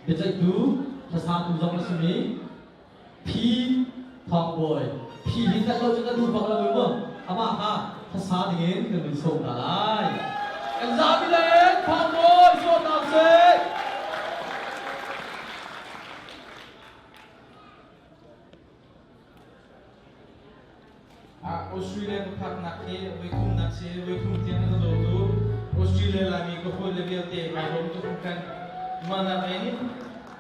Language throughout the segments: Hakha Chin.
Biaceihtu hlasatu zong a simi P. Thawng Bawi. P hi hngalh lo cu na duh bak lo mu. Amah kha hlasa dingin kan vun sawm hna lai. Kan zapi le Thawng Bawi sawm hna usih. Australia ka phaknak hi voithumnak si voithum tiang a ka dawtu Australia Laimi ka hawile vialte kai lawm tuk hringhran. Mah nak in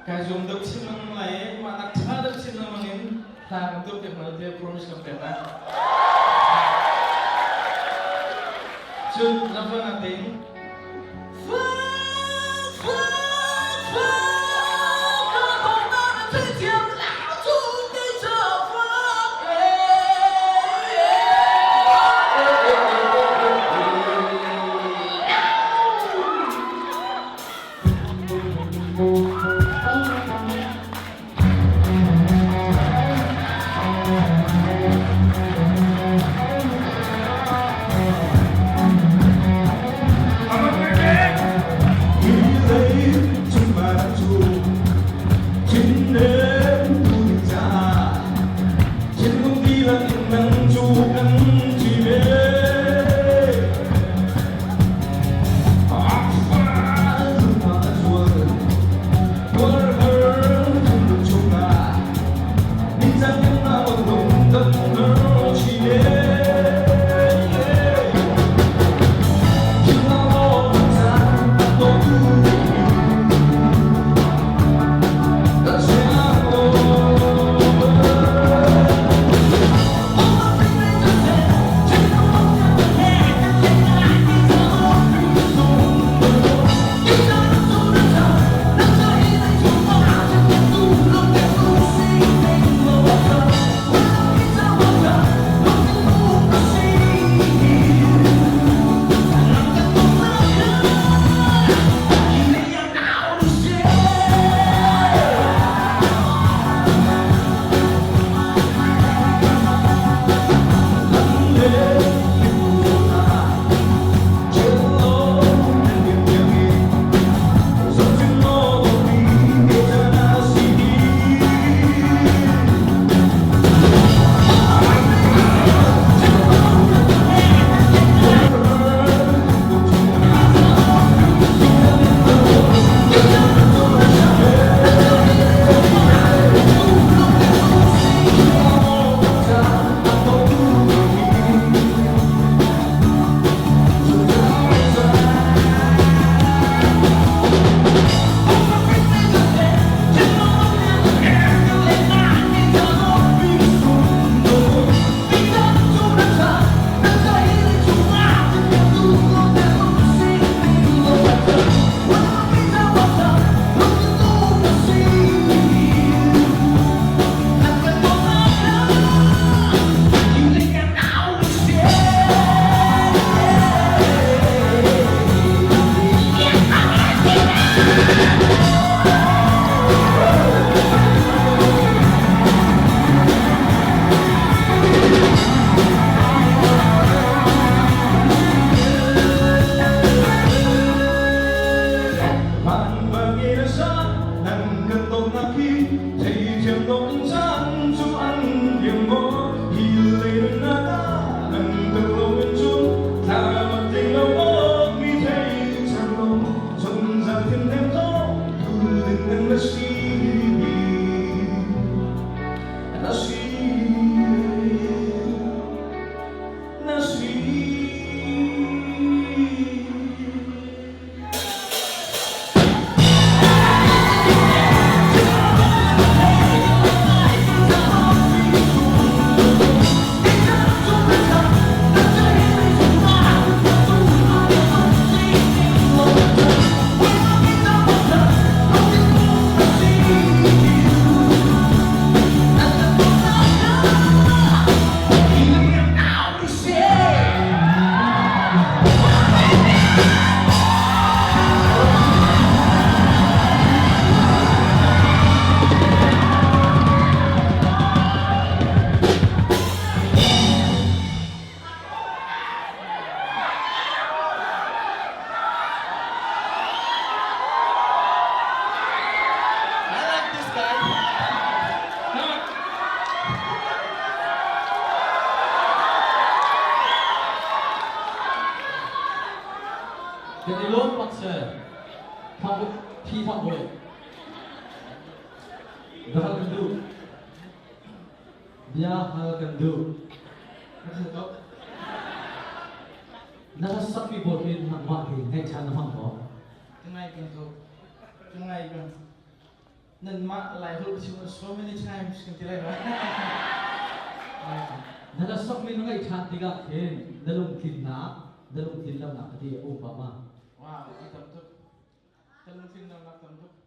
kai zuam deuh chin lengmang lai i mah nak ṭha deuh chin lengmang in hla kan tuah piak hna tiah promise kan pek lai. Cun lamhruainak tein Phi Thawng Bawi. Bia hal kan duh. Bia hal kan duh. Na sak mi pawl hi nangmah hi ngaihchan na hmang maw? Ka ngai peng ko. Ka ngai peng. Nanmah Laiholh chim so many times kan ti lai ma. Na la sok mi na ngaih ṭhan tikah khin na lungtlinnak na lungtlin lonak ka ti a um ba ma? Wow, a tam tuk. Ka lungtlin lonak tam tuk.